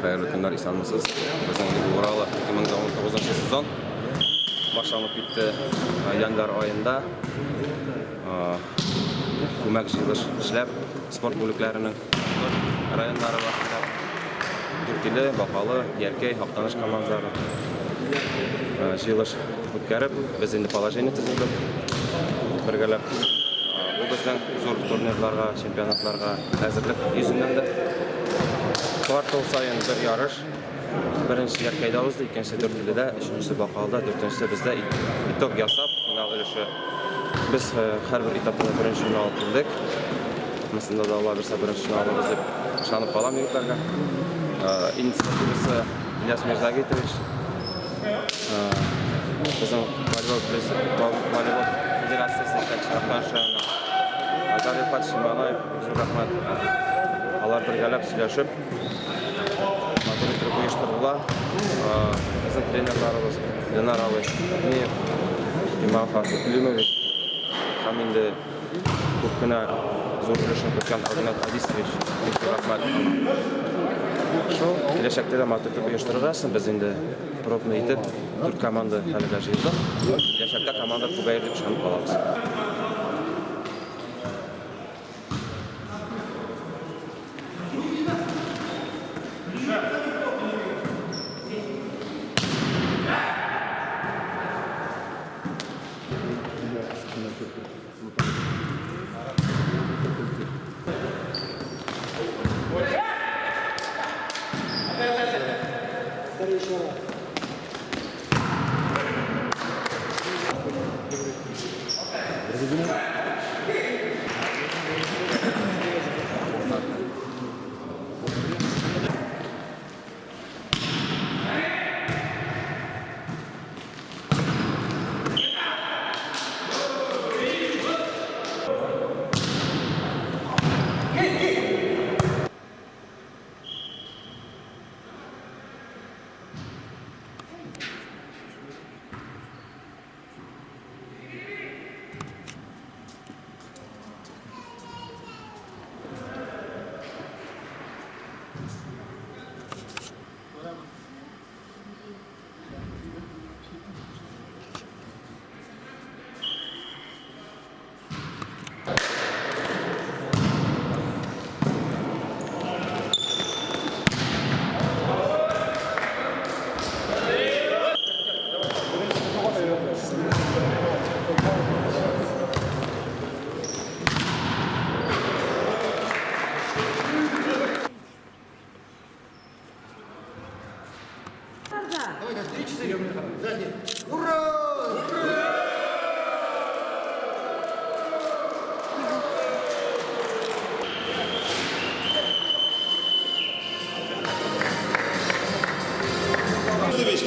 Хәерле көннәр, исәнмесез. Безнең Уралы 2019 сезон башланып китте январь аенда. Күмәк җыелыш эшләп, спорт бүлекләренең районнары вакытында Дүртиле, Бакалы, Яркәй, Актаныш командалары җыелыш үткәреп, без инде положение төзедек бергәләп. Бу безнең зур турнирларга, чемпионатларга әзерлек йөзеннән дә. Квартал саен бер ярыш. Беренче Яркәйдә узды, икенчесе Дүртиледә, өченчесе Бакалыда, дүртенчесе бездә итог ясап, финал өлеше. Без һәрбер этапта да беренче урын алып килдек. Монысында да Алла бирсә беренче урын алырбыз дип ышанып калам егетләргә. Инициативасы Ильяс Мирзагитович, безнең волейбол волейбол федерациясе җитәкчесе Актаныш районы Айдар Рифатович Иманаев, бик зур рәхмәт. Алар бергәләп сөйләшеп, матур итеп оештырдылар. Безнең тренерларыбыз Ленар абый Миев, Имам Фатыйхлимович һәм инде күп кенә зур өлешен керткән Агнат Адисович, бик зур рәхмәт аңа. Шул, киләчәктә дә матур итеп оештырырга, без инде пробный итеп дүрт команда әлегә җыелдык. Киләчәктә команда күбәер дип ышанып калабыз.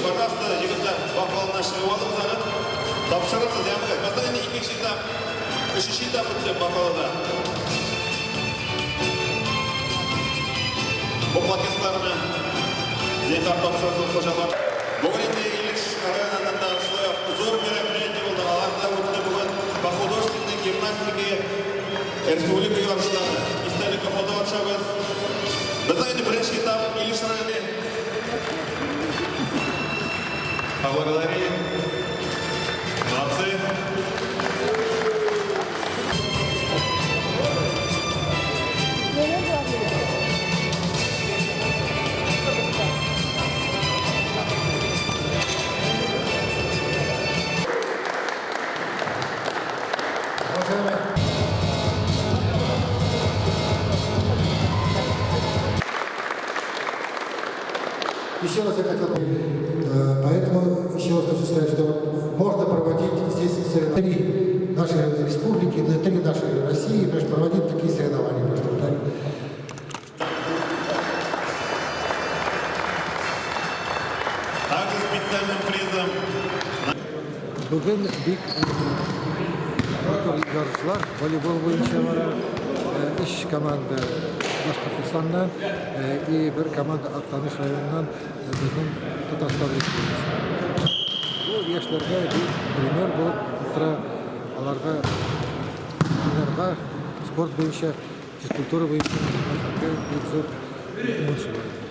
Пожалуйста, егетләр, бакалына чыгып алыгыз аны. Тапшырырсыз, яме. Безнең инде икенче этап, өченче этап үтте бакалада. Бу пакетларны зинһар тапшырырсыз хуҗалар. Бүген инде Илеш районында шулай ук зур мероприятие булды. Алар да үтте бүген по художественной гимнастике республика ярышлары. Истәлеккә фото төшәбез. Безнең инде беренче этап Илеш районы. Поблагодарим. Молодцы. Еще раз я хотел, поэтому еще раз хочу сказать, что можно проводить здесь соревнования. Три нашей республики, три нашей России, то есть проводить такие соревнования. Просто, так. Также специальным призом. Бүген бик матур ярышлар волейбол буенча бара. Өч команда Башкортостаннан и бер команда Актаныш районыннан безнең Татарстан Республикасыннан. Бу яшьләргә бик пример булып тора. Аларга уйнарга спорт буенча, физкультура буенча бик зур уңыш булыр.